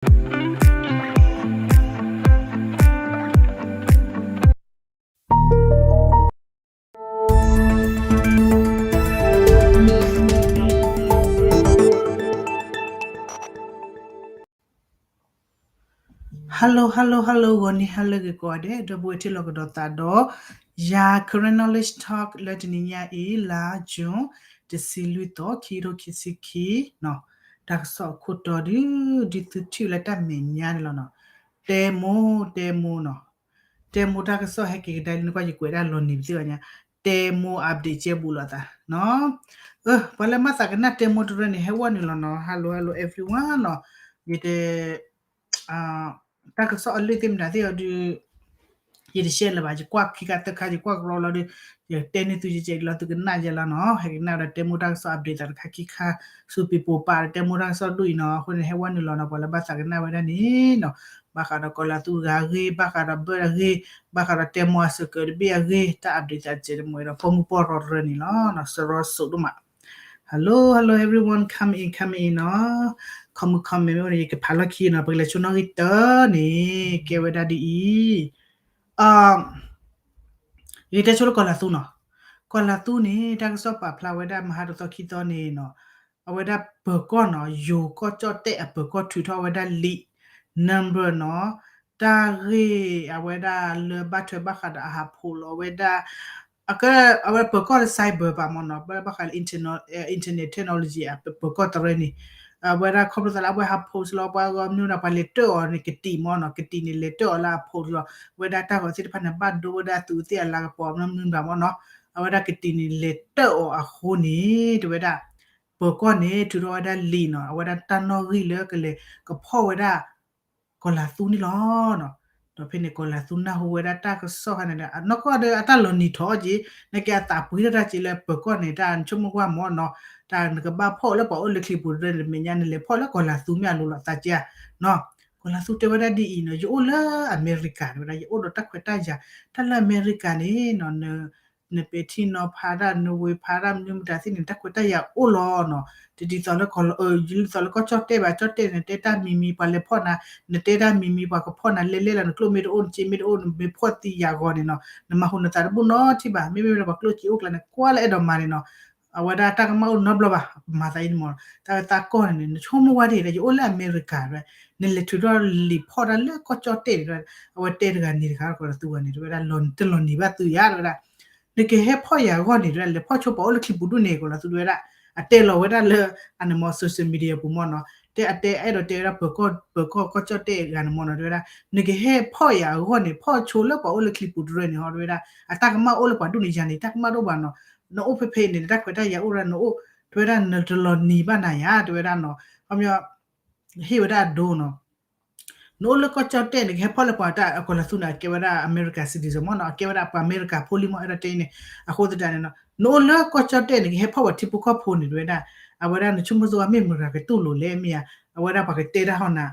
Hello hello hello ဂီၤနံၤဟါလၢအဂ့ၤကိးဂၤဒဲး ဒီပုၢ်ဝဲၢ်ထံလီၢ်ကဒီးသးဒီး ယၤ Karen Knowledge Talk လၢတနံၤညါအံၤ လါ June တဆံလွံၢ်သီ ခံကထိခံဆံခံ တၢ်ကစီၣ်အခိၣ်တီဒု ဒ်သုထံၣ်လၢတၢ်မဲာ်ညါန့ၣ်လီၤနီၤ. တဲမိၢ် တဲမိၢ်နီၤ. တဲမိၢ်တၢ်ကစီၣ်ဟဲက့ၤကဒါလံ နကွၢ်ယကွဲးဒၣ်လီၤနံၤပသ့ၣ်အီၤညါ, တဲမိၢ် update ကဲဘူးလိာ်သးနီၤ. ပှၤလၢမၤသးကနၣ်တဲမိၢ်တရၢန့ၣ် ဟဲဝဲနုာ်လီၤနီၤ. Hello hello everyone နီၤ. ယတဲ တၢ်ကစီၣ်အလၢၢ်သ့ၣ်မတၤသ့ၣ်အီၤဒု ယတ share လၢၤဘၣ်, ယကွၢ်ခံခါသၢခါ ယကွၢ်ကရီလီၤဒီး ယတဲန့ၢ်သုယကဲလီၤ သုကနၣ်ယဲလီၤနီၤ. ဟဲကနၣ်ဒီးတဲမိၢ်တၢ်ကစီၣ် update သးတခါခံခါ ဆူပံၤပိာ်ပၤဒီးတဲမိၢ်တၢ်ကစီၣ်ဒိၣ်အံၤနီၤ. အဃိန့ၣ် ဟဲဝဲနုာ်လီၤနီၤ. ပှၤလၢဘၣ်သးကနၣ်ဝဲဒၣ်န့ၣ်နီၤ, ဘၣ်ဃးဒီးကီၤလၤသူတဂၤအဂ့ၢ်, ဘၣ်ဃးဒီးဘၢၣ်အဂ့ၢ်, ဘၣ်ဃးဒီးတဲမိၢ်အ circle တဘ့ၣ်အဂ့ၢ်, တၢ် update သးတစဲးတမှဲၤဒီး ပိာ်မုၣ်ပီၢ်ရီတရၢန့ၣ်လီၤနီၤ. စရီ so ဒိၣ်မး Hello hello everyone, come in come in နီၤ. ခီမုၢ် comment မ့ၢ်အိၣ်န့ၣ် ယကဖးလီၢ်ခံနီၤ. ပကလဲၤဆိနီၣ်ဂံၢ်တၢန့ၣ် ကဲဝဲဒၣ်ဒ်အံၤ, ယကတဲဆိလၢကီၤလၤသူနီၤ. ကီၤလၤသူန့ၣ် တၢ်ကစီၣ်ပာ်ဖျါဝဲဒၣ်မဟါတသီခံသီန့ၣ်နီၤ, အဝဲဒၣ်ပၢၤကီၢ်နီၤ, ယိၤကီၢ်ကၠီၣ်တဲၣ်အပၢၤကီၢ်ထုးထီၣ်ဝဲဒၣ်လံာ် number နီၤ, တၢ်ဂ့ၢ်အဝဲဒၣ်လၢဘၣ်ထွဲဘၣ်ဃးဒီးအဟးဖှိၣ်လီၤဝဲဒၣ် အကဲ အဝဲပၢၤကီၢ်လၢ cyber ဘၣ်မ့ၢ်နီၤ, ဘၣ်ဃးလၢ internet technology အပၢၤကီၢ်တရၢန့ၣ်, အဝဲဒၣ်ခီဖျိသးလၢအဝဲဟး post လီၤ ပှၤဂီၤမနုၤဒီး ပှၤလဲၤတၢၢ်အီၤန့ၣ် ကတံာ်မ့ၢ်နီၤ, ကတံာ်န့ၣ် လဲၤတၢၢ်အီၤလၢအ post လီၤ, ဝဲဒၣ်တၢ်ဂီၤသ့ၣ်တဖၣ်န့ၣ် ဘၣ်ဒိဝဲဒၣ်သုးသ့ၣ်အလၤကပီၤမနုၤမနုၤဘၣ်မ့ၢ်နီၤ, အဝဲဒၣ်ကတံာ်န့ၣ် လဲၤတၢၢ်အီၤအဃိန့ၣ် တဝဲဒၣ် ပၢၤကီၢ်န့ၣ် ထုးထီၣ်ဝဲဒၣ်လံာ်နီၤ, အဝဲဒၣ်တၢ်နီၣ်ဂံၢ်လၢကလဲၤကဖီၣ်ဝဲဒၣ် ကီၤလၤသူန့ၣ်လီၤနီၤ. ဒီးဖဲန့ၣ် ကီၤလၤသူနၢ်ဟူဝဲဒၣ်တၢ်ကစီၣ်ခါန့ၣ်ဒီး နီၢ်ကီၢ်ဒီးအတၢ်လီၤနံၤထီၣ်က့ၤ, နာ်က့အသးပှ့ၤထီၣ်တၢ်က့ၤလၢပၢၤကီၢ်န့ၣ် တၢ်နဆိကမိၣ်ကွၢ်မ့ၢ်နီၤ, တၢ်နကဘၣ်ဖီၣ်လၢပှၤအိၣ်လၢချံပူၤတရၢန့ၣ် မဲာ်ညါနလဲၤဖီၣ်လၢကီၤလၤသူမ့ၢ်အလိၤလီၤသးက့နီၤ. ကီၤလၤသူတဲဝဲဒၣ်ဒ်အံၤနီၤ, ယအိၣ်လၢအမဲရကၤ တဝဲဒၣ် ယအိၣ်ဒီးတၢ်ခွဲးတၢ်ယာ်, တၢ်လၢအမဲရကၤန့ၣ်နီၤ နပဲာ်ထံနီၤဖးတၢ် နဝ့ၤဖးတၢ် မနုၤမတၤသ့ၣ်န့ၣ် တၢ်ခွဲးတၢ်ယာ်အိၣ်လီၤနီၤ. တဒ်သိးလၢကီၢ် ယဒ်သိးလၢကီၢ်ကၠီၣ်တဲၣ်ဘၣ်, ကၠီၣ်တဲၣ်န့ၣ် နတဲတၢ်မံၤမံၤ ပှၤလဲၤဖီၣ်နၤ, နတဲတၢ်မံၤမံၤ ပှၤကဖီၣ်နၤ လဲလဲလီၤ နကျိၣ်မ့ၢ်တအိၣ် နစ့မ့ၢ်တအိၣ် နမ့ၢ်ဖီၣ်သံယၤဂီၤန့ၣ်နီၤ နမၤဟူနသးတဘူၣ်နီတထံၣ်ဘၣ်. မ့မ့ၢ်ဒီးပှၤကျိၣ်စ့အိၣ်ကျါန့ၣ် ကွၢ်လၢအဲၣ်ဒိးမၤန့ၣ်နီၤ. အဝဲဒၣ်တၢ်ကမၣ်အိၣ်နီတဘျီဘၣ်, ပမၤသးအံၤန့ၣ်မ့ၢ် တၢ်သးကီၢ်န့ၣ်န့ၣ် နဆိကမိၣ်ဝဲဒၣ်ဒီး ယအိၣ်လၢအမဲရကၤ တဝဲ, နလဲၤထုးထီၣ်လံာ်ဖီၣ်တၢ်လၢကီၢ်ကၠီၣ်တဲၣ်န့ၣ် တဝဲ, အဝဲတဲတဂၤန့ၣ်တဂၤ ကီၤလၤသူဂၤန့ၣ် တဝဲဒၣ် တလီၤနံၤဘၣ်သုယၤ တဝဲဒၣ် နကဟဲဖီၣ်ယၤအဂီၢ်န့ၣ် တဝဲဒၣ် လဲၤဖီၣ်ဆိပှၤအိၣ်လၢချံပူၤဒူၣ်န့ၣ် ကီၤလၤသူ တဝဲဒၣ် အတဲလီၤဝဲဒၣ်လၢ အန့ၣ်မ့ၢ် social media ပူၤမ့ၢ်နီၤ, တဲအတဲအဲၣ်ဒိးတဲဝဲဒၣ်ပၢၤကီၢ် ပၢၤကီၢ်ကီၢ်ကၠီၣ်တဲၣ်ဂၤန့ၣ်မ့ၢ်နီၤ တဝဲဒၣ် နကဟဲဖီၣ်ယၤအဂီၢ်န့ၣ် ဖီၣ်ဆိလၢပှၤအိၣ်လၢချံပူၤတရၢန့ၣ်ဟီ တဝဲဒၣ် အတၢ်ကမၣ်အိၣ်လၢပှၤဒူၣ်န့ၣ် ယၤန့ၣ် တၢ်ကမၣ်တအိၣ်ဘၣ်နီၤ, နအိၣ်ဖဲဖဲအံၤန့ၣ် တၢ်ခွဲးတၢ်ယာ်အိၣ်ဒၣ် နအိၣ် တဝဲဒၣ် နတလီၤနံၤဘၣ်နၤယၤ တဝဲဒၣ်နီၤ, ခီပညီ ဟ့ၣ်ဝဲဒၣ်အဒိနီၤ နအိၣ်လၢကီၢ်ကၠီၣ်တဲၣ်န့ၣ် ကဟဲဖီၣ်လၢပှၤတၢ် ကီၤလၤသူန့ၣ် အကဲဝဲဒၣ် America citizen မ့ၢ်နီၤ, အကဲဝဲဒၣ်ပှၤအမဲရကၤဖိလံမ့ၢ် အဲၣ်ဒိးတဲန့ၣ် အဃိသတးန့ၣ်နီၤ နအိၣ်လၢကီၢ်ကၠီၣ်တဲၣ်န့ၣ် ကဟဲဖီၣ်ပှၤထံဖိကီၢ်ဖိန့ၣ် တဝဲဒၣ် အဝဲဒၣ်နဆိကမိၣ်သ့ဝဲမ့ၢ်မတၤကတူၢ်လိာ်လဲၣ်မ့ၢ်ဧါ, အဝဲဒၣ်ပှၤကတဲတၢ်ဟီၣ်နၤ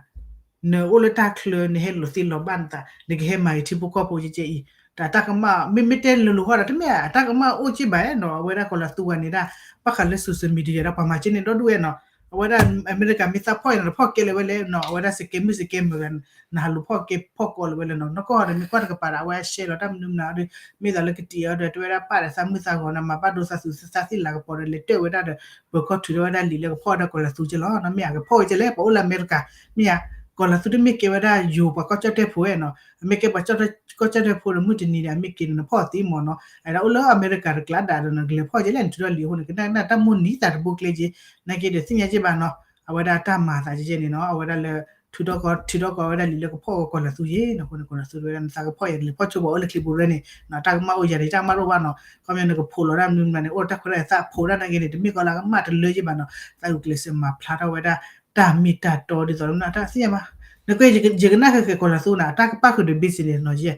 နအိၣ်လၢတၢ်ချၢ နဟဲလီၤသ့လီၤဘၣ်နသး နကဟဲမၤက့ၤထံဖိကီၢ်ဖိကဲကဲအံၤ, တၢ်တၢ်ကမၣ် မ့မ့ၢ်တဲလိၤလိၤဟီၣ်ဒီး တမ့ၢ်အတၢ်ကမၣ်အိၣ်က့ဘၣ်နီၤ, အဝဲဒၣ်ကီၤလၤသူဂၤန့ၣ်ဒၣ် ဘၣ်ဃးလၢ social media ဒီးပှၤမၤက့န့ၣ်ဒီဒူၣ်ဝဲနီၤ, အဝဲဒၣ်အမဲရကၤမ့ၢ်သးဖီၣ်အံၤနီၤ တဖီၣ်ကဲလၢၤဝဲလဲၣ်နီၤ, အဝဲဒၣ် scammer scammer ဂၤ နဟးလူၤဖီၣ်ကဲဖီၣ်ကီးလၢၤဝဲလဲၣ်နီၤ, နီၢ်ကီၢ်ဒီးမ့ၢ်ကွၢ်တကပၤဒီး အဝဲရှဲလီၤတၢ်မနုၤမနုၤဒီး မ့ၢ်သးလၢကတံာ်အီၤဒီး တဝဲဒၣ်ပာ်ဒီးသးမုၣ်သးဂီၤန့ၣ် မၤဘၣ်ဒိသးသူၣ်သးသ့ၣ်လၤကပီၤဒီး လဲၤတၢၢ်ဝဲဒၣ်ဒီး ပၢၤကီၢ်ထုးထီၣ်ဝဲဒၣ်လံာ်လၢကဖီၣ်ဝဲဒၣ်ကီၤလၤသူကဲလီၤနီၤ, မ့ၢ်ဧါ ကဖီၣ်ဝဲကဲလဲၣ် ပှၤအိၣ်လၢအမဲရကၤ မ့ၢ်ဧါ, ကီၤလၤသူတမ့ၢ်ကဲဝဲဒၣ်ယိၤပှၤကီၢ်ကၠီၣ်တဲၣ်ဖိနီၤ, အမ့ၢ်ကဲပှၤကီၢ်ကၠီၣ်တဲၣ်ဖိဒီးမုၢ်တနံၤန့ၣ် အမ့ၢ်က့ၤန့ၣ် နဖီၣ်သ့မ့ၢ်နီၤ, အဲဒါအိၣ်လၢအမဲရကၤတကျါဒၣ်ဒီး နကလဲၤဖီၣ်ကဲလဲၣ် နထုးထီၣ်လံာ်အဃိန့ၣ် ကနၣ်ကနၣ်တၢ်မိၣ်နံၤသးတဘိကျဲက့ၤ, နာ်က့ဒီးသ့ၣ်ညါက့ဘၣ်နီၤ, အဝဲဒၣ်တၢ်မၤသးကဲကဲန့ၣ်နီၤ, အဝဲဒၣ်လၢ ထုးထီၣ်ကီး ထုးထီၣ်ကီးဝဲဒၣ်လံာ်လၢကဖီၣ်ဝဲကီၤလၤသူယ့ၣ်နီၤ, အဃိန့ၣ် ကီၤလၤသူတဝဲဒၣ် နသးကဖီၣ်ယၤ နလဲၤဖီၣ်ဆိပှၤအိၣ်လၢချံပူၤတရၢန့ၣ်နီၤ, တၢ်ကမၣ်အိၣ်ယၤန့ၣ် တၢ်ကမၣ်တအိၣ်ဘၣ်နီၤ, ခီပညီနကဖိးလီၤတၢ်မနုၤမနုၤန့ၣ် အိၣ်တၢ်ခွဲးတၢ်ယာ်သးဖိးတၢ်နာ်က့န့ၣ် တမ့ၢ်ကီးလၢကမၣ်တလၢယ့ၣ်ဘၣ်နီၤ, သးဂုာ်ကျဲးစၢးမၤဖျါထီၣ်ဝဲဒၣ် တၢ်မ့ၢ်တၢ်တီဒ်သိးလၢမနုၤတၢ်သ့ၣ်ညါဘၣ်, နကွၢ်ယကနၣ်ဃဲဃဲကီၤလၤသူန့ၣ် အတၢ်ကပၣ်ဃုာ်ဒီး business နီၤယ့ၣ်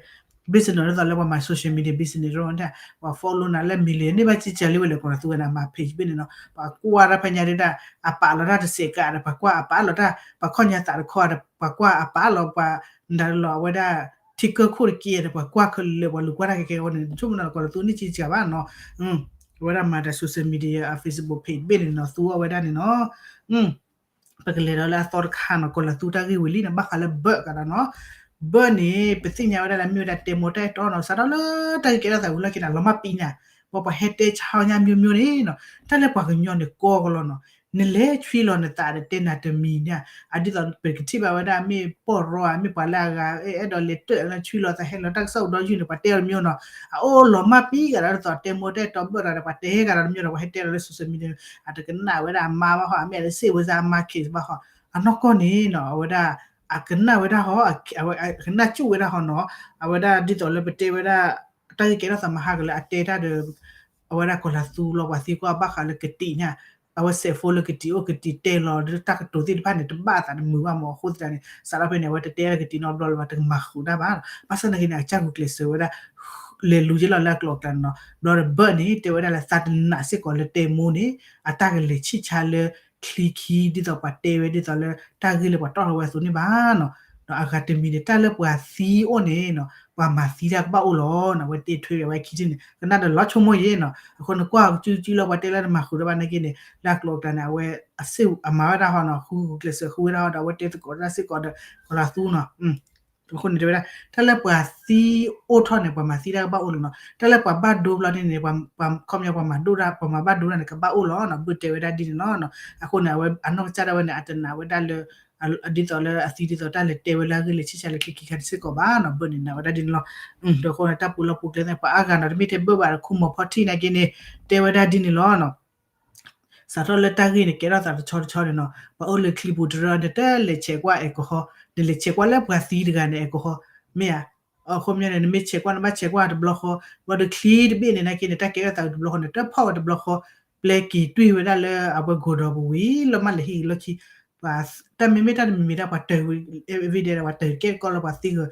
business ဒ်သိးလၢပှၤမၤ social media business တရၢန့ၣ် ပှၤ follow နၤလၢ million န့ၢ်ဘၣ်စံကၤလံဝဲလၢကီၤလၤသူဝဲန့ၣ် အမၤ page ဘ့ၣ်န့ၣ်နီၤ, ပှၤကွၢ်တၢ်ဖဲညါဒၣ် အပာ်လီၤတၢ်တစဲးကးဒီး ပှၤကွၢ်အပာ်လီၤတၢ် ပှၤခီၣ်ညါသးတခီဒီး ပှၤကွၢ်အပာ်လီၤပှၤ နၤလီၤအဝဲဒၣ် ထံကၢၢ်ခိၣ်တက့ဒီး ပှၤကွၢ်ခဲလၢာ် ပှၤလူၤကွၢ်တၢ်ခဲကဲအဃိန့ၣ် နဆိကမိၣ်နီၤ ကီၤလၤသူန့ၢ်စံကၤဘၣ်နီၤ, အဝဲဒၣ်မၤတၢ် social media အ Facebook page ဘ့ၣ်န့ၣ်နီၤ သူအီၤဝဲဒၣ်န့ၣ်နီၤ ပကလဲၤဒီးလၢအသီတခါနီၤ, ကီၤလၤသူတၢ်ဂ့ၢ်ဝံၤလံန့ၣ် ဘၣ်ဃးလၢ Bird ကဒီးနီၤ, Bird န့ၣ် ပသ့ၣ်ညါဝဲဒၣ်လၢအမ့ၢ်ဝဲဒၣ်တဲမိၢ်တၢ်အဲၣ်တီနီၤ, စးထီၣ်လၢတၢ်ဂ့ၢ်ကဲထီၣ်သးဝံၤလီၢ်ခံန့ၣ် အလီၤမၢ်ပံန့ၣ်, ပှၤပှၤဟဲတဲဆါအီၣ်ညါ မျိုးမျိုး န့ၣ်နီၤ, တၢ်လၢပှၤကညီန့ၣ် ကီကလီနီၤ, နလဲၤဆွံလီၤနသးဒီးတဲနၤတမံၤန့ၣ်, အဒ်သိးပကထံၣ်ဘၣ်ဝဲဒၣ်မ့ၢ်ပီၢ်ရီဧါ မ့ၢ်ပှၤလၢအဂၤ အဲၣ်ဒိးလဲၤတၢၢ်လၢဆွံလီၤသးဟဲလီၤတၢ်ကစီၣ်အိၣ်ဒီးယုၢ်န့ၣ် ပှၤတဲအီၤတမျိုးနီၤ, အအိၣ်လီၤမၢ်ပံဂၤဒီး ဒ်သိးတဲမိၢ်တၢ်အဲၣ်တီ Bird ဒီး ပှၤတဲဂၤဒီးတမျိုးဒီး ပှၤဟဲတဲလီၤလၢ social media အတကနၣ်ဝဲဒၣ်အမါဘၣ်ဟီ အမ့ၢ်အတစ့ၣ်ဝဲစ့ၣ် အမါ case ဘၣ်ဟီ, အနီၢ်ကီၢ်န့ၣ်နီၤ အဝဲဒၣ် အကနၣ်ဝဲဒၣ်ဟီ, အကနၣ်စူၣ်ဝဲဒၣ်ဟီနီၤ, အဝဲဒၣ်ဒ်သိးလၢပတဲဝဲဒၣ် တၢ်ဂ့ၢ်ကဲထီၣ်သးမဟါကလၢအတဲတၢ်ဒီး အဝဲဒၣ်ကီၤလၤသူလီၤ ပှၤသံကွၢ်ဘၣ်ဃးလၢကတံာ်န့ၣ်, အဝဲစဲးဖိလၢကတံာ်အိၣ် ကတံာ်တဲလီၤလၢတၢ်ကတိၤသ့ၣ်တဖၣ်န့ၣ် တဘၣ်အသးတမုာ်ဘၣ်မး, အဃိသတးန့ၣ် စးထီၣ်ဖဲန့ၣ် အဝဲတတဲလၢကတံာ်နီတဘျီလၢၤဘၣ် တကမၤဃုာ်တၢ်ဘၣ်, ဘၣ်ဆၣ်သနာ်က့န့ၣ် အကစၢ်ဂုာ်ကျဲးစၢးဝဲဒၣ် လဲၤလူၤက့ၤလီၤလၢအကျိၤအကျဲန့ၣ်နီၤ, ဘျီဒီး Bird န့ၣ် တဲဝဲဒၣ်လၢသးတနာ်စ့ၢ်ကီးလၢတဲမိၢ်န့ၣ် အတၢ်ကလဲၤဆံၣ်ဆါလၢ ချံခံ ဒ်သိးပှၤတဲဝဲဒ်သိးလၢတၢ်ဂ့ၢ်လၢပှၤတီၢ်ထီၣ်ဝဲအသိးန့ၣ်ဘၣ်နီၤ, ဒီးအဂၤတမံၤန့ၣ် တၢ်လၢပှၤသံအိၣ်န့ၣ်နီၤ ပှၤမၤသံတၢ်ကဘၣ်အိၣ်လီၤနီၤ, အဝဲတဲထွဲအဝဲခံထံၣ်န့ၣ် ကနၣ်ဒီးလီၤဆိကမိၣ်ယဲနီၤ, အဃိန့ၣ်ကွၢ်ကၠူကၠူလၢပှၤတဲလၢတမၤဃုာ်တၢ်ဘၣ်နာ်က့န့ၣ် လၢအကျိၤအကျဲန့ၣ် အဝဲအစ့ၣ်အမၤဝဲဒၣ်ဟီနီၤ, ဃုကျဲးစၢးဃုဝဲဒၣ်ဟီဒီး အဝဲတဲသကိးတၢ်စ့ၢ်ကီးဒီး ကီၤလၤသူနီၤ အဃိန့ၣ်တဲဝဲဒၣ် တၢ်လၢပှၤသံအိၣ်ထီၣ်န့ၣ် ပှၤမၤသံတၢ်ကဘၣ်အိၣ်လီၤနီၤ, တၢ်လၢပှၤဘၣ်ဒိဘျီဒ်န့ၣ် ပှၤခီပညီပှၤမၤဒိၣ်တၢ် ပှၤမၤဘၣ်ဒိတၢ်န့ၣ် ကဘၣ်အိၣ်လီၤနီၤ, Bird တဲဝဲဒၣ်ဒ်န့ၣ်လီၤနီၤ, အဃိန့ၣ် အဝဲအနီၢ်ကစၢ်ဒၣ်ဝဲန့ၣ် အတနာ်ဝဲဒၣ်လၢ ဒ်သိးလၢအသံဒ်သိးတၢ်လဲၤတဲဝဲလၢအဂ့ၢ်လဲၤဆံၣ်ဆါလၢချံခံခါန့ၣ်စ့ၢ်ကီးဘၣ်နီၤ, Bird န့ၣ်နာ်ဝဲဒၣ်ဒ်န့ၣ်လီၤ, ဒီးအဃိန့ၣ် တၢ်ပူၤလီၢ်ပူၤကျဲန့ၣ် ပှၤအါဂၤနီၤ တမ့ၢ်ထဲ Bird ဘၣ်ဒီး ခူမီၤဖီထံၣ်နာ်က့န့ၣ် တဲဝဲဒၣ်ဒ်န့ၣ်လီၤနီၤ စးထီၣ်လၢတၢ်ဂ့ၢ်န့ၣ် ကဲထီၣ်သးတဆီတဆီန့ၣ်နီၤ, ပှၤအိၣ်လၢချံပူၤတရၢ နတလဲၤဆဲးကွၢ် alcohol, နလဲၤဆဲးကွၢ်လၢပှၤသံတဂၤန့ၣ် alcohol မ့ၢ်ဧါ, အခီပညီန့ၣ် နမ့ၢ်ဆဲးကွၢ် နဘၣ်ဆဲးကွၢ်တဘျီဃီ, ဘျီဒီးချံတဘ့ၣ်န့ၣ်နာ်က့န့ၣ် တၢ်ကဲထီၣ်သးတဘျီဃီန့ၣ် တၢ်ဖီၣ်ဝဲတဘျီဃီ, ပျဲက့ၤတွံၢ်ဝဲဒၣ်လၢအဝဲ ကိးဒီးပူၤဝံၤ လၢမ့ၢ်လဲၤဟ့ၣ်ဂ့ၤလီၢ်ခံ, ပှၤ တၢ်မ့မ့ၢ်တၢ်တမံၤမံၤဒၣ် ပှၤတၢ် everyday ဒီး ပှၤတၢ်ကဲကီလၢပှၤသံဂၤ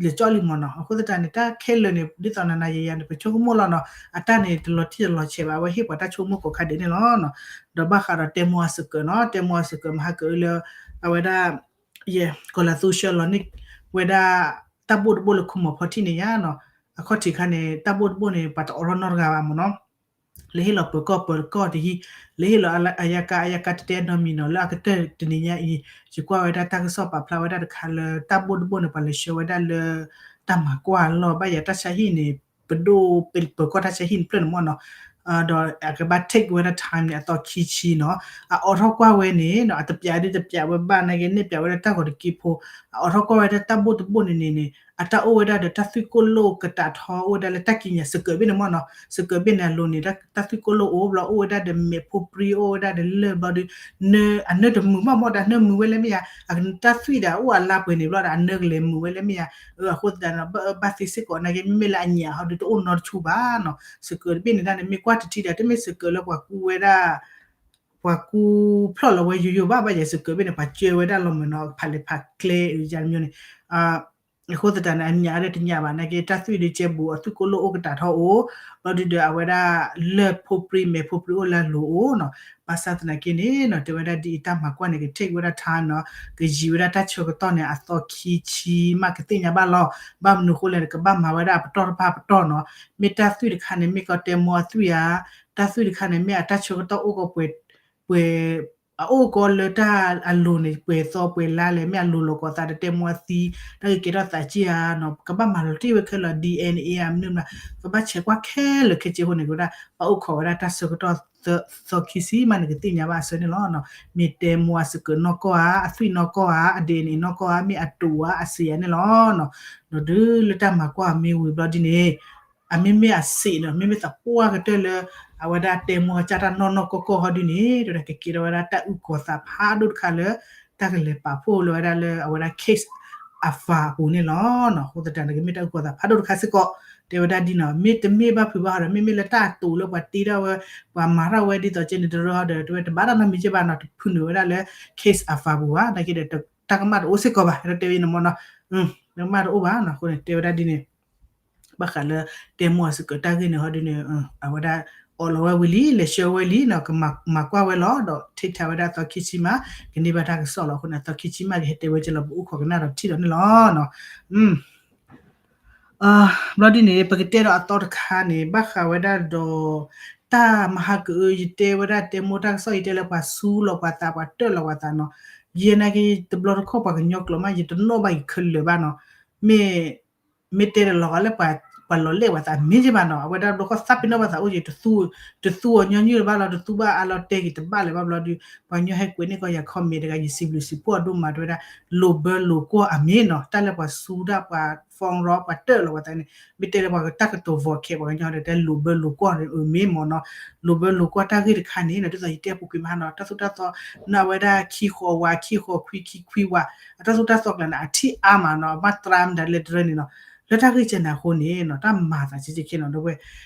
လဲၤကၠီလံမ့ၢ်နီၤ, အဃိသတးန့ၣ် တၢ်ခဲလၢာ်န့ၣ် ဒ်သိးနၤနၤယၤယၤန့ၣ် ပဆိကမိၣ်လီၤနီၤ, အတၢ်န့ၣ် တလီၤထံၣ်တလီၤဆဲးဘၣ် အဝဲဟ့ၣ်ပှၤတၢ်ဆိကမိၣ်ကိးခါဒဲးန့ၣ်လီၤနီၤ, ဒီးဘၣ်ဃးဒီးတဲမိၢ်အစကၢးနီၤ, တဲမိၢ်အစကၢးမဟါကၢလၢ အဝဲဒၣ် ယဲ ကီၤလၤသူဆှၢလီၤန့ၢ်ဝဲဒၣ် တၢ်ဘိၣ်တဘိၣ်လၢခူမီၤဖီထံၣ်န့ၣ်ယါနီၤ, အခီၣ်ထံးခါန့ၣ် တၢ်ဘိၣ်တဘိၣ်န့ၣ် ပှၤတအိးထီၣ်နီတဂၤဘၣ်မ့ၢ်နီၤ, လဲၤဟ့ၣ်လီၤပၢၤကီၢ်ပၢၤကီၢ်တယံၤ, လဲၤဟ့ၣ်လီၤအယါကါအယါကါတတဲနီတမံၤနီၤ, လၢအကတၢၢ်တနံၤညါအံၤ ယကွၢ်ဝဲဒၣ်တၢ်ကစီၣ်ပာ်ဖျါဝဲဒၣ်တခါလၢ တၢ်ဘိၣ်တဘိၣ်န့ၣ် ပှၤလဲၤဆှၢဝဲဒၣ်လၢ တၢ်မၤကွၢ်လီၤ ဘၣ်ယၤတၢ်ဆါဟံၣ်န့ၣ် ပဒိၣ်ပၢၤကီၢ်တၢ်ဆါဟံၣ်န့ၣ်ဖျၢၣ်န့ၣ်မ့ၢ်နီၤ, ဒီးအကဘၣ် take ဝဲဒၣ် time န့ၣ် အသီခံဆံနီၤ, အအိးထီၣ်ကွၢ်ဝဲန့ၣ်နီၤ အတပျးဒ်တပျးဝဲဘၣ်နာ်က့ န့ၢ်ပျးဝဲဒၣ်တၢ်ဂီၤတက့ဖိ, အအိးထီၣ်ကွၢ်ဝဲဒၣ်တၢ်ဘိၣ်တဘိၣ်န့ၣ်န့ၣ်န့ၣ် အတၢ်အိၣ်ဝဲဒၣ်ဒီးတၢ်သွံၣ်ကိၣ်လိၣ်ကတးထီ အိၣ်ဝဲဒၣ်လၢတၢ်ကံးညာ်စကၢးဘ့ၣ်န့ၣ်မ့ၢ်နီၤ, စကၢးဘ့ၣ်န့ၣ်အလိၤန့ၣ် တၢ်သွံၣ်ကိၣ်လိၣ်အိၣ်ဘျီ အိၣ်ဝဲဒၣ်ဒီးမဲးဖိပြံ အိၣ်ဝဲဒၣ်ဒီးလၢၢ်ဘျီဒီး အနၢတမုာ်မးမ့ၢ်ဒီး အနၢမုာ်ဝဲလၢမ့ၢ်ယါ, တၢ်သွံၣ်ဒီးအိၣ်အလါပှဲၤန့ၣ်ဘျီဒီး အနၢကလဲၤမုာ်ဝဲလၢမ့ၢ်ယါ, အဃိသတးန့ၣ် ဘၣ်သ့စ့ၢ်ကီးနာ်က့ မ့မ့ၢ်လၢအညၣ်ဟီဒီး တအိၣ်နီတဆူဘၣ်နီၤ, စကၢးတဘ့ၣ်န့ၣ်ဒၣ်န့ၣ် မ့ၢ်ကွၢ်တထံၣ်ဒီး တမ့ၢ်စကၢးလၢပှၤကူဝဲဒၣ် ပှၤကူဖျီၣ်လီၤဝဲယိယိဘၣ် ဘၣ်ယၤစကၢးဘ့ၣ်န့ၣ် ပှၤကၢဝဲဒၣ်လီၤမ့ၢ်နီၤ ဖးလဲၢ်ဖးကျဲယါတမျိုးန့ၣ်, အဃိသတးန့ၣ် အညၣ်ဒီးတညၣ်ဘၣ်နာ်က့ တၢ်သွံၣ်ဒုးကဲဘူး အသွံၣ်ကိၣ်လိၣ်အိၣ်ကတးထီအိၣ်, ဘျီဒုးဒီးအဝဲဒၣ်လၢၢ်ဖိပြံမဲးဖိပြံအိၣ်လၢအလိၤအိၣ်နီၤ, ဘၣ်ဆၣ်သနာ်က့န့ၣ်နီၤ တဲဝဲဒၣ်ဒ်အံၤ တၢ်မၤကွၢ်န့ၣ် က take ဝဲဒၣ် time နီၤ, ကယံာ်ဝဲဒၣ်တၢ်ဆၢကတီၢ်န့ၣ် အသီခံဆံမးကသ့ၣ်ညါဘၣ်လီၤ, ဘၣ်မနုၤဃိလဲၣ် ကဘၣ်မၤဝဲဒၣ်အပတီၢ်တဖၣ်ပတီၢ်နီၤ, မ့ၢ်တၢ်သွံၣ်တခါန့ၣ် မ့ၢ်ကီတဲမိၢ်အသွံၣ်ဧါ, တၢ်သွံၣ်တခါန့ၣ် မ့ၢ်အတၢ်ဆၢကတီၢ်အိၣ်ကီးပှဲၤ ပှဲၤ အအိၣ်ကီးလၢတၢ်အလိၤန့ၣ် ပှဲၤသီပှဲၤလါလဲၣ် မ့ၢ်အလိၤလီၤကီးသးဒီးတဲမိၢ်အသံ တၢ်ဂ့ၢ်ကဲထီၣ်သးက့ဧါနီၤ ကဘၣ်မၤလီၤတံၢ်ဝဲခဲလၢာ် DNA ဧါ မနုၤမနုၤ ကဘၣ်ဆဲးကွၢ်ခဲလၢာ်ခဲဆ့အဃိန့ၣ် ကဝဲဒၣ် ဘၣ်အိၣ်ခိးဝဲဒၣ်တၢ်ဆၢကတီၢ် သီခံဆံမးန့ၣ် ကသ့ၣ်ညါဘၣ်အဆၢန့ၣ်လီၤ. မ့ၢ်တဲမိၢ်အစကၢးနီၢ်ကီၢ်ဧါ အသွံၣ်နီၢ်ကီၢ်ဧါ အ DNA နီၢ်ကီၢ်ဧါ မ့ၢ်အတူးဧါ အစ့ဧါန့ၣ်လီၤ. ဒီးဒုးလၢတၢ်မၤကွၢ်မ့ၢ်ဝံၤဘျီဒ်န့ၣ် အမ့မ့ၢ်အစ့းနီၤ မ့မ့ၢ်သးပှၢ်ကတၢၢ်လၢ အဝဲဒၣ်တဲမိၢ်အကၢ်တၢ်နီၢ်နီၢ်ကီၢ်ကီၢ်ဟီဒ်န့ၣ် တဲဝဲဒၣ်ကကဲထီၣ်ဝဲဒၣ်တၢ်အုၣ်ကီၤသးဖးဒိၣ်တခါလၢ တၢ်ကလဲၤပာ်ဖှိၣ်လၢဝဲဒၣ်လၢအဝဲဒၣ် case အဖးအပူၤန့ၣ်လီၤ. အဃိသတးန့ၣ် ကမ့ၢ်တၢ်အုၣ်ကီၤသးဖးဒိၣ်တခါစ့ၢ်ကီး တဲဝဲဒၣ်ဒ်န့ၣ် မ့တမ့ၢ်ဘၣ်ဖုးဘၣ်ဟီဒီး မ့မ့ၢ်လၢတၢ်အတူးလၢပှၤတ့ထီၣ်ဝဲ ပှၤမၤထီၣ်ဝဲဒ်သိးကဲန့ၣ်တရၢဟီဒီး တဲဝဲတဘၣ်တၢ်နီတမံၤကဲဘၣ်နီၤ တဖုနုာ်ဝဲဒၣ်လၢ case အဖးပူၤဘၣ် နာ်က့ဒီး တၢ်ကမၣ်တအိၣ်စ့ၢ်ကီးဘၣ် အဲၣ်ဒိးတဲဝဲန့ၣ်မ့ၢ်နီၤ တၢ်ကမၣ်တအိၣ်ဘၣ်နီၤ အဃိန့ၣ် တဲဝဲဒၣ်ဒ်န့ၣ် ဘၣ်ဃးလၢတဲမိၢ်အစကၢးတၢ်ဂ့ၢ်န့ၣ်ဟီဒ်န့ၣ် အဝဲဒၣ် အိးလီၤဝဲဝံၤလံ လဲၤဆှၢဝဲလံနီၤ ကမၤကွၢ်ဝဲလီၤ ဒီး take time ဝဲဒၣ်အသီခံဆံမး ကန့ၢ်ဘၣ်တၢ်ကစီၣ်လီၤ အဃိန့ၣ် အသီခံဆံမး ကဟဲတဲဝဲကလီၤ ပအိၣ်ခိးကနၣ်ဒီးထံၣ်ဒီးန့ၣ်လီၤ. ဘျီဒ်န့ၣ် ပကတဲဒီးအသီတခါန့ၣ် ဘၣ်ဃးဝဲဒၣ်ဒီး တၢ်မဟါကအု ယတဲဝဲဒၣ်တဲမိၢ်တၢ်ကစီၣ် ယတဲလၢပှၤဆူလီၤပှၤသး ပှၤတၢၢ်လီၤပှၤသးနီၤ ယဲနာ်က့ တဘျီတခီၣ်ပှၤကညီကျိာ်မး ယတနီၣ်ဘၣ်ယခဲလၢာ်ဘၣ်နီၤ, မ့ၢ် မ့ၢ်တဲတလီၤဂာ်လၢပှၤလီၤလဲၣ်ပှၤသးမ့ၢ်က့ဘၣ်နီၤ, အဝဲဒၣ်ဘျီခီၣ်သးပ့ၤနီၣ်ဘၣ်သးအိၣ်က့ၤ တသူအီၤညီနုၢ်လၢၤဘၣ်လီၤ, တသူဘၣ်အါလီၤတဲက့ၤတဘၣ်လၢၤဘၣ်ဘျီဒီး ပှၤကညီဟဲကွဲးန့ၢ်ကီးယၤ comment တဂၤ ယစံးဘျုးစံးဖှိၣ်အဒိၣ်မး တဲဝဲဒၣ် လိာ်ဘၢလိာ်ကွီၢ်အမ့ၢ်နီၤ, တၢ်လၢပှၤစူၤဒၣ်ပှၤ phone ရီ ပှၤတၢၣ်လီၤပှၤသးန့ၣ် မ့ၢ်တဲလၢပှၤတၢ်ကတိၤ vocab ပှၤကညီဒီး တဲလိာ်ဘၢလိာ်ကွီၢ်န့ၣ် အမ့ၢ်မ့ၢ်နီၤ, လိာ်ဘၢလိာ်ကွီၢ်တၢ်ဂ့ၢ်တခါန့ၣ်နီၤ ဒ်သိးယတဲပူၤကွံာ်မးနီၤ, တၢ်သိၣ်တၢ်သီ နဝဲဒၣ်ခံဃီဝါ ခံဃီခွံ ခံခွံဝါ အတၢ်သိၣ်တၢ်သီကျါန့ၣ် အထံၣ်အါမးနီၤ, အမ့ၢ်သရၣ်မတၤလဲၣ်တရၢန့ၣ်နီၤ, လၢတၢ်ဂ့ၢ်ကဲန့ၣ်အဃိန့ၣ်နီၤ တၢ်မၤသးကဲကဲနီၤ ဒီပုၢ်ဝဲၢ်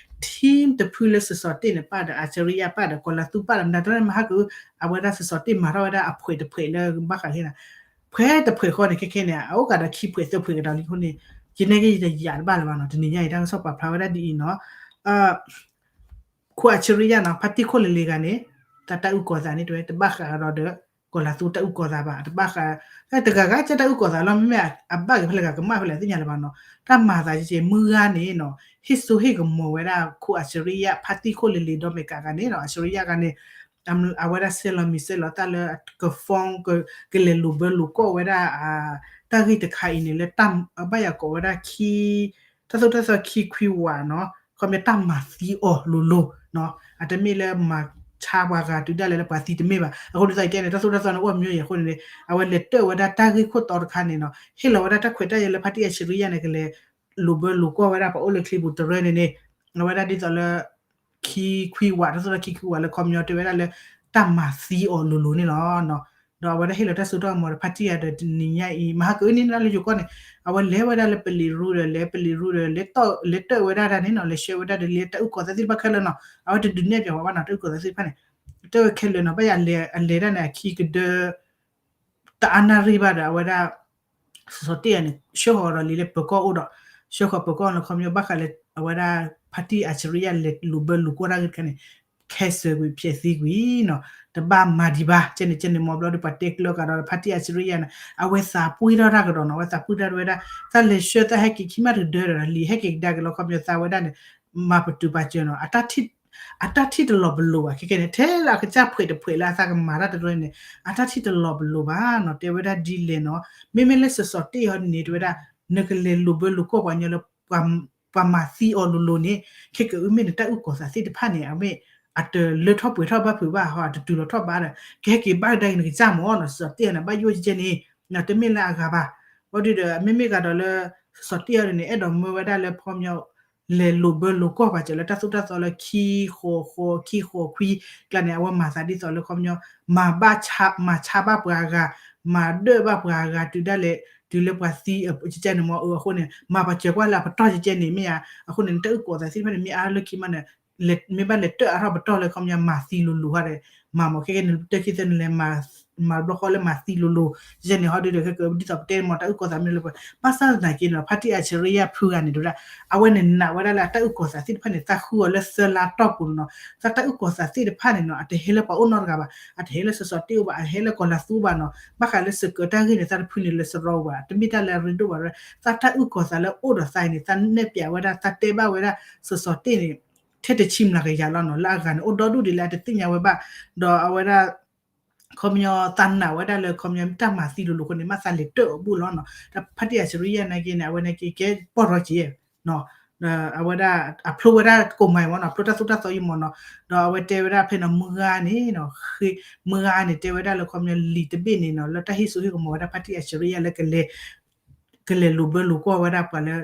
team တဖုလၢစစီၤတ့ၣ်န့ၣ် ပာ်ဒီး အၡရံယၣ် ပာ်ဒီး ကီၤလၤသူ ပာ်ဒီး မတၤတရၢမဟါက အဝဲဒၣ်စစီၤတ့ၣ်မၤထီၣ်ဝဲဒၣ်အဖှဲးတဖှဲးလၢဘၣ်ဃးန့ၣ် ဖှဲးတဖှဲးဃီန့ၣ် ခဲခဲန့ၣ် အအိၣ်ကဒီးခံဖှဲးသၢဖှဲးကဒီးလံအဃိန့ၣ် ယနဲက့ယတယာ်တဘၣ်လၢၤဘၣ်နီၤ, တနံၤညါအံၤတၢ်ကစီၣ်ပာ်ဖျါဝဲဒၣ်ဒ်အံၤနီၤ, ခိၣ်အၡရံယၣ်နီၤ ဖါတံၢ်ခိၣ်လ့ၤလ့ၤဂၤန့ၣ် တၢ်တၢ်အုၣ်ကီၤသးန့ၣ် တဝဲတဘၣ်ဃးကဒီးဒီး ကီၤလၤသူတၢ်အုၣ်ကီၤသးဘၣ်, တဘၣ်ဃး တဂၤဂၤကဲတၢ်အုၣ်ကီၤသးလီၤ, မ့မ့ၢ်အဘၣ်က့ၤဖဲလဲၣ်ဂၤ ကမၣ်ဖဲလဲၣ်သ့ၣ်ညါလၢၤဘၣ်နီၤ, တၢ်မၤသးကဲကဲ မုၢ်ဂၤန့ၣ်နီၤ ဟ့ၣ်စိဟ့ၣ်ကမီၤဝဲဒၣ် ခိၣ်အၡရံယၣ် ဖါတံၢ်ခိၣ်လ့ၤလ့ၤဒီးမဲာ်ကးဂၤန့ၣ်နီၤ အၡရံယၣ်ဂၤန့ၣ် အဝဲဒၣ်ဆဲးလီၤမံၤဆဲးလီၤသးလၢက phone ကလဲၤလိာ်ဘၢလိာ်ကွီၢ်ဝဲဒၣ် တၢ်ဂ့ၢ်တခါအံၤန့ၣ် လၢတၢ်ဘၣ်ယၤကိးဝဲဒၣ် တၢ်သိၣ်တၢ်သီခံခွံဝးနီၤ, ခီပညီတၢ်မၤသံအီၤလိၤလိၤနီၤ, အတမ့ၢ်လၢမၤဆါပှၤဂၤတုၤဒၣ်လဲာ်လၢပှၤသံတမ့ၢ်ဘၣ်. အဃိန့ၣ်သးအံၤတဲန့ၣ် တၢ်သိၣ်တၢ်သီန့ၣ် အိၣ်မ့ၢ်ယဲၢ်အဃိန့ၣ်န့ၣ် အဝဲလဲၤတၢၣ်ဝဲဒၣ်တၢ်ဂ့ၢ်ခိၣ်တီတခါန့ၣ်နီၤ, ဟ့ၣ်လီၤဝဲဒၣ်တၢ်ခွဲးတၢ်ယာ်လၢဖါတံၢ်အၡရံယၣ်န့ၣ် ကလဲၤလိာ်ဘၢလိာ်ကွီၢ်ဝဲဒၣ်ပှၤအိၣ်လၢချံပူၤတရၢန့ၣ်န့ၣ်, အဝဲဒၣ်ဒ်သိးလၢ ခံခွံဝး တၢ်သိၣ်တၢ်ခံခွံဝးလၢခီပညီတဲဝဲဒၣ်လၢ တၢ်မၤသံအီၤလိၤလိၤန့ၣ်လီၤ. ဒီးအဝဲဒၣ်ဟ့ၣ်လီၤတၢ်စိတၢ်ကမီၤဒီးဖါတံၢ်ဂၤဒီးတနံၤညါအံၤ မဟါကအုန့ၣ်လၢယိၤကီၢ်န့ၣ် အဝဲလဲၤဝဲဒၣ်လၢပလံၤရူဒီး လဲၤပလံၤရူဒီး လဲၤတၢၣ်ဝဲဒၣ်တၢ်န့ၣ်နီၤ, လဲၤဆှၢဝဲဒၣ်ဒီးလၢတၢ်အုၣ်ကီၤသးသ့ၣ်တဖၣ်ခဲလၢာ်နီၤ, အဝဲတဒုးနဲၣ်ပၠးဝဲဘၣ်နီၤ တၢ်အုၣ်ကီၤသးသ့ၣ်တဖၣ်န့ၣ်, တၢၣ်ဝဲခဲလၢာ်နီၤ, ဘၣ်ယၤအလဲၤဒၣ်န့ၣ် အခံကဒၢ တအါနၣ်ရံၣ်ဘၣ်ဒီး အဝဲဒၣ် စီၤစီၤတ့ၢ်အံၤန့ၣ် ဆှၢဃီၤဒီးလံလၢပၢၤကီၢ်အိၣ်ဒီး ဆှၢဃီၤပၢၤကီၢ်လၢခီပညီဘၣ်ဃးလၢ အဝဲဒၣ် ဖါတံၢ်အၡရံယၣ် လဲၤလိာ်ဘၢလိာ်ကွီၢ်တၢ်ဂ့ၢ်တခါန့ၣ် cancel ကွံာ် ဖျက်သိမ်း ကွံာ်နီၤ, တဘၣ်မၤဒံးဘၣ် ကဲန့ၣ်ကဲန့ၣ်မ့ၢ်ဘျီဒီး ပှၤတဲကျၢၤကဒီး ဖါတံၢ်အၡရံယၣ်န့ၣ် အဝဲသးပှ့ၤထီၣ်တၢ်ကဒီးနီၤ, အဝဲသးပှ့ၤထီၣ်ဝဲဒၣ် တၢ်လဲၤဆှၢတၢ်ဟဲက့ၤခံမးတဒၢဒီး လံာ်ဟဲက့ၤကဒါက့ၤလီၤ ခီပညီသးဝဲဒၣ်န့ၣ် မၤပတုာ်ပာ်စၢၤနီၤ, အတၢ်ထံၣ် အတၢ်ထံၣ်တလီၤပလိာ်ဘၣ် ခဲကဲန့ၣ် ထဲလၢအကစၢ်ဖှဲးတဖှဲးလၢအသးကမၤတၢ်တရၢန့ၣ် အတၢ်ထံၣ်တလီၤပလိာ်ဘၣ်နီၤ, တဲဝဲဒၣ်ဒ်လဲၣ်နီၤ, မ့မ့ၢ်လၢစီၤစီၤတ့ၢ်အံၤန့ၣ် တဲဝဲဒၣ် နကလဲၤလိာ်ဘၢလိာ်ကွီၢ်ပှၤကညီလၢ ပှၤမၤသံအီၤလိၤလိၤန့ၣ် ခဲကဲအမ့ၢ်န့ၣ် တၢ်အုၣ်ကီၤသးသ့ၣ်တဖၣ်န့ၣ် အမ့ၢ် အတလၢထီၣ်ပှဲၤထီၣ်ဘၣ်ဖုးဘၣ်ဟီ အတတုၤလီၤထီၣ်ဘၣ်ဒီး ကဟဲက့ၤဘၣ်ကဒါက့ၤနကစၢ်မ့ၢ်နီၤ, စီၤစီၤတ့ၢ်အံၤန့ၣ် ဘၣ်ယိၣ်ကဲကဲန့ၣ် တမ့ၢ်လၢအဂၤဘၣ်, ဘၣ်ဒီး မ့မ့ၢ်ဂၤဒီးလၢ စီၤစီၤတ့ၢ်အံၤန့ၣ် အဲၣ်ဒိးမၢဝဲဒၣ်လၢခီပညီ လဲၤလိာ်ဘၢလိာ်ကွီၢ်ပှၤစၢၤလၢတၢ်သိၣ်တၢ်သီလၢခံဃိးဃိး ခံဃိးခွံကျါန့ၣ် အဝဲမၤသးဒ်သိးလၢခီပညီ မၤဘၣ်ဆါ မၤဆါဘၣ်ပှၤဂၤ မၤဒၢၣ်ဘၣ်ပှၤဂၤတုၤဒၣ်လဲာ် တုၤလၢပှၤသံကဲကဲန့ၣ်မ့ၢ်အဃိန့ၣ် မၤပှၤစၢၤကွၢ်လၢအပတီၢ်ကဲကဲန့ၣ်မ့ၢ်ဧါ, အဃိန့ၣ် နတၢ်အုၣ်ကီၤသးသ့ၣ်တဖၣ်န့ၣ် မ့ၢ်အါလၢခံမးန့ၣ် မ့ၢ်ဘၣ်လဲၤတၢၣ်အါထီၣ်ပတီၢ်လၢခီပညီမၤသံလိၤလိၤဟီဒီး မၤမ့ၢ်ခဲကဲန့ၣ် တၢ်ခံသၢန့ၣ်လဲၤ မၤဘျီဃီလၢမၤသံလိၤလိၤ ယဲန့ၣ်ဟီဒုဒီး ခဲကဲဒ်သိးပတဲမ့ၢ်တၢ်အုၣ်ကီၤသးမ့ၢ်လၢပှၤ ဘၣ်ဆၣ်သနာ်က့န့ၣ် ဖါတံၢ်အၡရံယၣ်ဖုဂၤန့ၣ် တဲဝဲဒၣ် အဝဲန့ၣ်နာ်ဝဲဒၣ်လၢအတၢ်အုၣ်ကီၤသးသ့ၣ်တဖၣ်န့ၣ် သးဃုအီၤလၢသၢလါတီၢ်ပူၤန့ၣ်နီၤ, သးတၢ်အုၣ်ကီၤသးသ့ၣ်တဖၣ်န့ၣ်နီၤ အတဟဲလၢပှၤအိၣ်နီတဂၤဘၣ်, အတဟဲလၢစီၤစီၤတ့ၢ်အိၣ်ဘၣ်, အဟဲလၢကီၤလၤသူဘၣ်နီၤ, ဘၣ်ဃးလၢစကၢၤတၢ်ဂ့ၢ်န့ၣ် သးတဖုန့ၣ်လၢစရီဘၣ်, တမ့ၢ်တၢ်လၢအရ့ဒိၣ်ဘၣ်, သးတၢ်အုၣ်ကီၤသးလၢအိၣ်ဒီးသးအံၤန့ၣ် သးနဲၣ်ပၠးဝဲဒၣ် သးတဲဘၣ်ဝဲဒၣ် စီၤစီၤတ့ၢ်န့ၣ် ထဲတဆံမျးကယၤလီၤနီၤ, လၢအဂၤန့ၣ် အိၣ်ဒီဒူၣ်ဒံးလၢအတသ့ၣ်ညါဝဲဘၣ်, ဒီးအဝဲဒၣ် ခီပညီသးနာ်ဝဲဒၣ်လၢခီပညီတၢ်မၤသံလိၤလိၤအဃိန့ၣ် မ့ၢ်သးလဲၤတၢၣ်အီၤဘူၣ်လီၤနီၤ, ဒီးဖါတံၢ်အၡရံယၣ်နာ်က့န့ၣ် အဝဲနာ်က့ကဲပီၢ်ရီက့ၤ အဝဲဒၣ်အဖျိဝဲဒၣ်ကိးမံၤမ့ၢ်နီၤ, ဖျိတၢ်သိၣ်တၢ်သီယံၤမ့ၢ်နီၤ, ဒီးအဝဲတဲဝဲဒၣ်ဖဲနီၤ မုၢ်ဂၤန့ၣ်နီၤ, မုၢ်ဂၤန့ၣ်တဲဝဲဒၣ်လၢခီပညီလံာ်တဘ့ၣ်န့ၣ်နီၤ လၢတၢ်ဟ့ၣ်စိဟ့ၣ်ကမီၤဝဲဒၣ်ဖါတံၢ်အၡရံယၣ်လၢ ကလဲၤလိာ်ဘၢလိာ်ကွီၢ်ဝဲဒၣ်ပှၤလၢ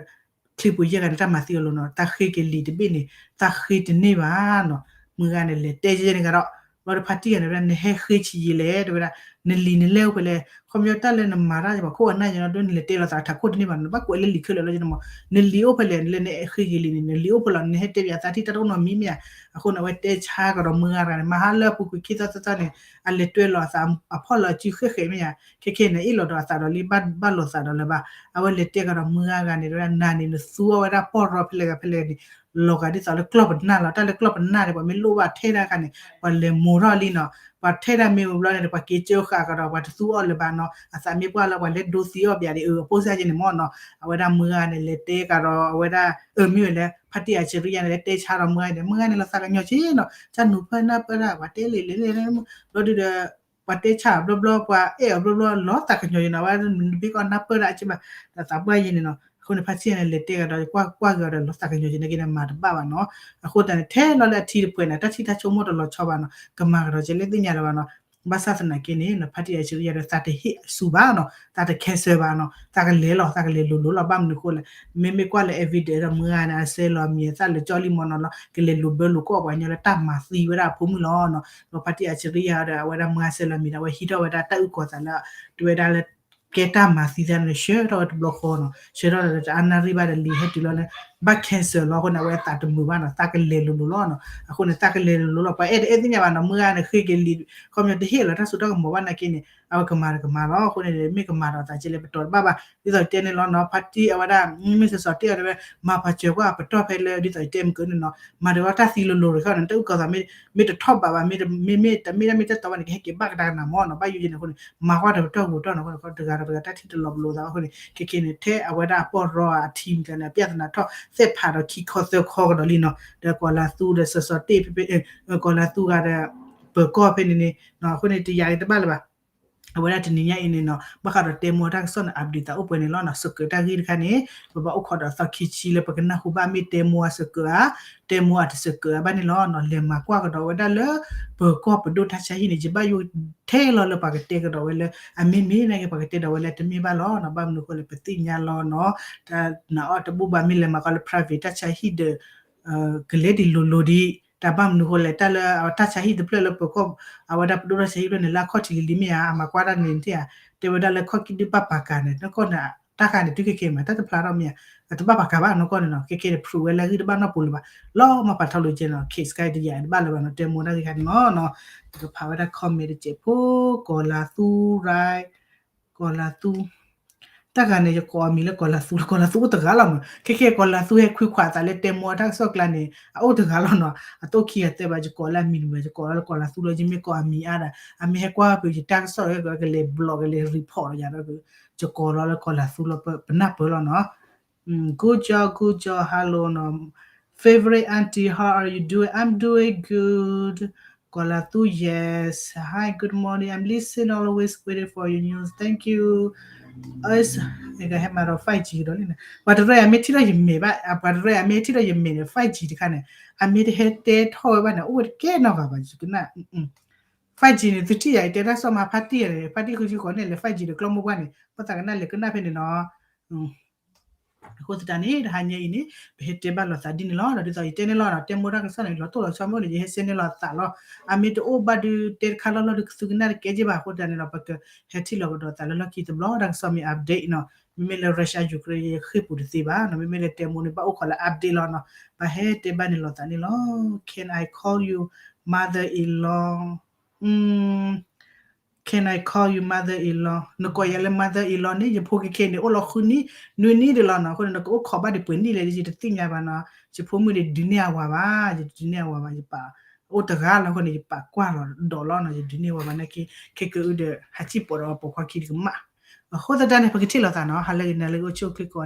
ချံပူၤယဲၢ်ဂၤန့ၣ် တၢ်မၤသံအီၤလိၤနီၤ, သးဃ့က့ၤလံာ်တဘ့ၣ်န့ၣ် သးဃ့တန့ၢ်ဘၣ်နီၤ, မုၢ်ဂၤန့ၣ်လဲၤတဲယဲၢ်န့ၣ်ဂၤဒီး ဘျီဒီးဖါတံၢ်ဂၤန့ၣ်ဝဲဒၣ် နဟဲဃ့ဆံးယံာ်လဲၣ် တဲဝဲဒၣ်, နလံာ်နလဲၢ်အိၣ်ဖဲလဲၣ်, ခီပညီတၢ်လၢနမၤတၢ်ပှၤခိၣ်ပှၤနၢ်ယဲနီၤ ဒ်နလဲၤတဲလီၤသးထးခိၣ်တန့ၢ်ဘၣ်နီၤ, နဘၣ်ကွဲးလၢလံာ်ခဲလၢာ်လီၤယဲနီၤ, နလံာ်အိၣ်ဖဲလဲၣ် လၢနဃ့က့ၤလံာ်န့ၣ် နလံာ်အိၣ်ဖဲလဲၣ် နဟဲတဲပၠးသးထံၣ်တၢ်တအိၣ်နီတမံၤမ့ၢ်ဧါ, အဃိန့ၣ် အဝဲတဲဆါကဒီးမုၢ်ဂၤတဂၤန့ၣ် မဟါလၢအပူၤကွံာ်ခံသီသၢသီန့ၣ် အလဲၤတွဲလီၤအသးအဖီၣ်လီၤအစုဃဲးဃဲးမ့ၢ်ဧါ, ခဲခဲန့ၣ် အ့ၣ်လိာ်ဒီးအသးဒီးလံ ဘၣ်လိာ်သးဒီးလၢၤဘၣ်, အဝဲလဲၤတဲကဒီးမုၢ်ဂၤတဂၤန့ၣ် တဲဝဲဒၣ် နၤန့ၣ် နသူအီၤဝဲဒၣ်ပီၢ်ရီဖဲလဲၣ်ဂၤဖဲလဲၣ်န့ၣ် လီၤဂာ်ဒ်သိးလၢကျီၢ်ပနၢ်လီၤ, တၢ်လၢကျီၢ်ပနၢ်န့ၣ် ပှၤမ့ၢ်လိၣ်ဘၣ်ထဲတၢ်ခါန့ၣ် ပှၤလဲၤမိၤထီၣ်လံနီၤ, ပှၤထဲတၢ်မ့ၢ်ဝံၤဘျီန့ၣ် ပှၤက့ၤကၢဃာ်ကဒီး ပှၤတသူအီၤလၢၤဘၣ်နီၤ, အသးမ့ၢ်ပှၢ်လၢပှၤလဲၤဒိသံအီၣ်ပၠးဒံး အၢ အပိၢ်စၢ်က့န့ၣ်မ့ၢ်နီၤ, အဝဲဒၣ်မုၢ်ဂၤန့ၣ် လဲၤတဲကဒီး အဝဲဒၣ် အၢ မ့ၢ်ဝဲလဲၣ် ဖါတံၢ်အၡရံယါန့ၣ် လဲၤတဲဆါဒီးမုၢ်ဂၤန့ၣ် မုၢ်ဂၤန့ၣ်လီၤသးကညီၤက့နီၤ, တၢ်နူၤဖၢနၢ်ပၢတၢ် ပှၤတဲလံာ်လဲၣ်လဲၣ် ဘျီဒုဒီး ပှၤတဲဆါအီၤဘျီဘျီ ပှၤအဲၣ်အီၤဘျီဘျီ လီၤသးကညီၤယံၤနီၤ အဝဲမ့ၢ်တဘ့ၣ်ကီၢ်နၢ်ပၢၢ်ဒၣ်အက့ဘၣ် ဒီးသးပှၢ်ယံၤန့ၣ်နီၤ အဃိန့ၣ် ဖါတံၢ်န့ၣ် လဲၤတဲကဒီး ကွၢ်ကွၢ်က့ၤအီၤဒီး လီၤသးကညီၤယံၤန့ၣ်က့န့ၣ် မၤတဘၣ်ဘၣ်နီၤ အဃိသတးန့ၣ် ထဲလီၤလၢအထံတပှဲၤန့ၣ် တၢ်ထံၣ်တၢ်ဆိကမိၣ်တလီၤဆီဘၣ်နီၤ ကမၤကဒီးကဲလဲၣ်သ့ၣ်ညါလၢၤဘၣ်နီၤ ဘၣ်ဆၣ်သနာ်က့န့ၣ်နီၤ ဖါတံၢ်အဆံရံယၤဒီး သးတဟ့ၣ်အဆူဘၣ်နီၤ သးတ cancel ဘၣ်နီၤ သးကလဲၤလီၤ သးကလဲၤလိၤလိၤလီၤ ဘၣ်မနုၤအဃိလဲၣ် မ့မ့ၢ်ကွၢ်လၢ evidence ဒီးမုၢ်ဂၤန့ၣ် အဆဲးလီၤမံၤအသးလၢကၠီလံမီၢ်နီၤလီၤ ကလဲၤလိၤဘၢလိၤကီၢ်ပှၤကညီလၢတၢ်မၤသံဝဲဒၣ်အဖိမုၣ်လီၤနီၤ ဒီးဖါတံၢ်အဆံရံယၤဒီး အဝဲဒၣ်မုၢ်ဂၤဆဲးလီၤမံၤဒီး အဝဲဟံးထီၣ်ဝဲဒၣ်တၢ်အုၣ်ကီၤသးလၢ တဝဲဒၣ်လၢ ကဲတၢ်မၤသံသးန့ၣ် ဆှၢထီၣ်ဝဲတဘျီဃီနီၤ ဆှၢထီၣ်လၢတအါနၣ်ရံၣ်ဘၣ်ဒီးလံာ်ဟဲတုၤလီၤန့ၣ် ဘၣ် cancel လီၤအဃိန့ၣ် အဝဲအသးတမုာ်ဘၣ်နီၤ သးကလဲၤလိၤလိၤလီၤနီၤ အဃိန့ၣ် သးကလဲၤလိၤလိၤလီၤ ပှၤအဲၣ်တအဲၣ်သ့ၣ်ညါဘၣ်နီၤ မုၢ်ဂၤန့ၣ် ဃ့က့ၤလံာ် ခီပညီတဟ့ၣ်လီၤတၢ်စိတၢ်ကမီၤဘၣ်နာ်က့န့ၣ် အဝဲကမၤဒီးကမၤလီၤ အဃိန့ၣ် မ့ၢ်ကမၤဒီးသးကဲလဲၣ် ပတီၤတဘၣ်ဘၣ် ဒ်သိးတဲန့ၣ်လီၤနီၤ ဖါတံၢ်အဝဲဒၣ် မ့ၢ်စီၤစီၤတ့ၢ်အီၤတဝဲ မၤပှၤစၢၤကွၢ်ပတီၢ်ဖဲလၢ ဒ်သိးတဲမုၢ်ကန့ၣ်နီၤ မၤဒီးဝဲတၢ်သံလိၤလိၤတခါန့ၣ် တၢ်အုၣ်ကီၤသး မ့ၢ်တထီၣ်ဘးဘၣ် မ့ၢ်တမ့ၢ်တၢ်မ့ၢ်တၢ်တီဘၣ်န့ၣ် ကဟဲက့ၤဘၣ်ကဒါကနၣ်မီၢ်နီၤ ဘၣ်ယိယိန့ၣ်အဃိန့ၣ် မၤကွၢ်တပတီၢ်ပူၤတီၢ်နီၤ အဃိန့ၣ် တဂၤဒီးတဂၤတၢ်ထံၣ်တလီၤပလိာ်သးအဃိန့ၣ် ခဲက့န့ၣ် ထဲအဝဲဒၣ်အပီၢ်ရီအထံမတၤန့ၣ် အပြဿနာထီၣ်သဲၣ်ဖးဒီးခံခီသၢခီကဒီးလံနီၤ ဒီးကီၤလၤသူဒီးစီၤစီၤတ့ၢ်ဖဲဖဲ ကီၤလၤသူဂၤဒီး ပၢၤကီၢ်ဖဲန့ၣ်န့ၣ် အဃိန့ၣ် တယာ်က့ၤတဘၣ်လၢၤဘၣ် အဝဲဒၣ်တနံၤညါအံၤန့ၣ်နီၤ ဘၣ်ဃးဒီးတဲမိၢ်တၢ်ကစီၣ်န့ၣ် update သးအိၣ်ပှဲၤန့ၣ်လီၤနီၤ စကၢးတၢ်ဂ့ၢ်တခါန့ၣ် ပဘၣ်အိၣ်ခိးဒီးသီခံဆံလၢပကနၢ်ဟူဘၣ်မ့ၢ်တဲမိၢ်အစကၢးဧါ တဲမိၢ်အတစကၢးဧါဘၣ်န့ၣ်လီၤနီၤ လဲၤမၤကွၢ်ကဒီးဝဲဒၣ်လၢ ပၢၤကီၢ်ပဒိၣ်တၢ်ဆါဟံၣ်န့ၣ် ယဘၣ်ယိၣ်ထဲလီၤလၢပှၤကတဲကဒီးဝဲလၢ အမ့မ့ၢ်နာ်က့ ပှၤကတဲဒီးဝဲလၢတမ့ၢ်ဘၣ်လီၤနီၤ ဘၣ်မနုၤအဃိလဲၣ် ပသ့ၣ်ညါလီၤနီၤ တၢ်နးအီၣ်တဘူၣ်ဘၣ် မ့ၢ်လဲၤမၤကွၢ်လၢ private တၢ်ဆါဟံၣ်ဒီး ကလဲၤဒ်လိၤလိၤဒံး တၢ်ဘၣ်မနုၤအဃိလဲၣ် တၢ်လၢတၢ်ဆါဟံၣ်တဖျၢၣ်လၢပၢၤကီၢ် အဝဲဒၣ်ပဒိၣ်တၢ်ဆါဟံၣ်တဖျၢၣ်န့ၣ် လၢအခီၣ်ထံးလံၤလံၤမ့ၢ်ဧါ အမၤကွၢ်တၢ်န့ၣ်တ့ၢ်ဧါ တဲဝဲဒၣ်လၢခီၣ်ကံၣ်ဒုၣ်ပာ်ပာ်ကၤန့ၣ် နကီၢ်န့ၣ် တၢ်ခါန့ၣ် တုၤခဲက့ၤမး တၢ်တဖျါထီၣ်မ့ၢ်ဧါ အတဘၣ်ပာ်ကၤဘၣ်နကီၢ်န့ၣ်နီၤ ခဲက့ၤန့ၣ် prove ဝဲလၢအဂံၢ်တဘၣ်နီတပူၤလၢၤဘၣ် လီၤမၤပာ်ထီၣ်လိာ်ကဲနီၤ case ခါအံၤတယာ်တဘၣ်လၢၤဘၣ်နီၤ တဲမိၢ်တၢ်ဂ့ၢ်ခါန့ၣ်လီၤနီၤ ပကဖးဝဲဒၣ် comment တစဲးဖိ ကီၤလၤသူ right ကီၤလၤသူ တၢ်ဂၤန့ၣ် ယကိးအမံၤလၢကီၤလၤသူလၢ ကီၤလၤသူအိၣ်တဂၤလီၤမး ခဲကဲကီၤလၤသူဟဲခွံခွးသးလၢတဲမိၢ်အတၢ်ကစီၣ်ကျါန့ၣ် အအိၣ်တဂၤလီၤနီၤ အတအိၣ်ခံဂၤသၢဘၣ် ယကိးလၢအမံၤတမံၤ ယကိးလီၤလၢကီၤလၤသူလီၤ ယမ့ၢ်ကိးအမံၤအါဒၣ် အမ့ၢ်ဟဲကွၢ်ပယတၢ်ကစီၣ်လၢကလဲၤ block ကလဲၤ report ယၤဒီး ယကိးလီၤလၢကီၤလၤသူလီၤ ပနၢ်ပၢၢ်လီၤနီၤ Good job, good job, hello နီၤ Favorite auntie, how are you doing? I'm doing good. ကီၤလၤသူ yes. Hi, good morning. I'm listening, always waiting for your news. Thank you. ဟဲမၤဒီး five G ကဒီးလံန့ၣ် ပှၤတရဲၣ်အမ့ၢ်ထံၣ်ဒီးယမဲာ်ဘၣ် ပှၤတရဲၣ်အမ့ၢ်ထံၣ်ဒီးယမဲာ်န့ၣ် five G တခါန့ၣ် အမ့ၢ်တဟဲတဲထီၣ်ဝဲဘၣ်န့ၣ် အိၣ်ဝဲတကဲနီတဂၤဘၣ် ယကနၣ် five G န့ၣ် သုထံၣ်ယၤ ယတဲတၢ်ကစီၣ်မး ဖါတံၢ်န့ၣ် ဖါတံၢ်ဃုဆံဃိးန့ၣ် လဲၤ five G ဒီးကျီမိၢ်ပှၢ်န့ၣ် ပသးကနၣ်လဲၤကနၣ်ဖဲန့ၣ်နီၤ အဃိသတးန့ၣ် တဟါညါအံၤန့ၣ် ပဟဲတဲဘၣ်လိာ်သးဒ်န့ၣ်လီၤ. ဒီးဒ်သိးယတဲန့ၣ်လီၤ တဲမိၢ်တၢ်ကစီၣ်န့ၣ် လီၤတိၢ်လီၤဆီမ့ၢ်အိၣ်န့ၣ် ယဟဲစဲန့ၢ်လိာ်သးလီၤ. အမ့ၢ်တအိၣ်ဘၣ်ဒီး တဲတခါလီၢ်လီၢ်ဒီး ကသုကနၣ်တကဲက့ဘၣ်. အဃိသတးန့ၣ်ဒီး ပကဟဲထံၣ်လိာ်ကဒီးသးလၢလီၢ်ခံတဘျီ တၢ်ကစီၣ်မ့ၢ် update နီၤ. မ့မ့ၢ်လၢ Russia Ukraine ယဃ့ၢ်ပူၤတသ့ဘၣ်နီၤ. မ့မ့ၢ်လၢတဲမိၢ်န့ၣ် ဘၣ်အိၣ်ခိးလၢ update လီၤနီၤ. ဘၣ်ဟဲတဲဘၣ်န့ၣ်လိာ်သးန့ၣ်လီၤ. Can I call you mother-in-law? Can I call you mother-in-law? နကိးယၤလၢ mother-in-law န့ၣ် ယဖိခဲခဲန့ၣ် အိၣ်လီၤဃုနံၣ် နွံနံၣ်ဒံးလီၤနီၤ. အဃိန့ၣ် နကအိၣ်ခိးဘၣ်ဒံးပှဲၤနံၣ်လဲၣ် ယတသ့ၣ်ညါဘၣ်နီၤ. ယဖိမုၣ်န့ၣ် ဒုးန့ၢ်အဝၤဘၣ်, ယတဒုးန့ၢ်အဝၤဘၣ်, ယပာ်အိၣ်တဂၤလီၤ. အဃိန့ၣ် ယပာ်ကွၢ်လီၤဒီးလီၤနီၤ, ယဒုးန့ၢ်ဝၤဘၣ်နာ်က့ ခဲကနံၣ်အံၤဒီး ဟးစံၣ်ပိာ်ဒီးပိာ်ခွါခံတကမၣ်. အဃိသတးန့ၣ် ပကထံၣ်လိာ်သးနီၤ, ဟါလၢဂ့ၤ နၤလၢဂ့ၤ အိၣ်ဆူၣ်အိၣ်ချ့ကိးဂၤ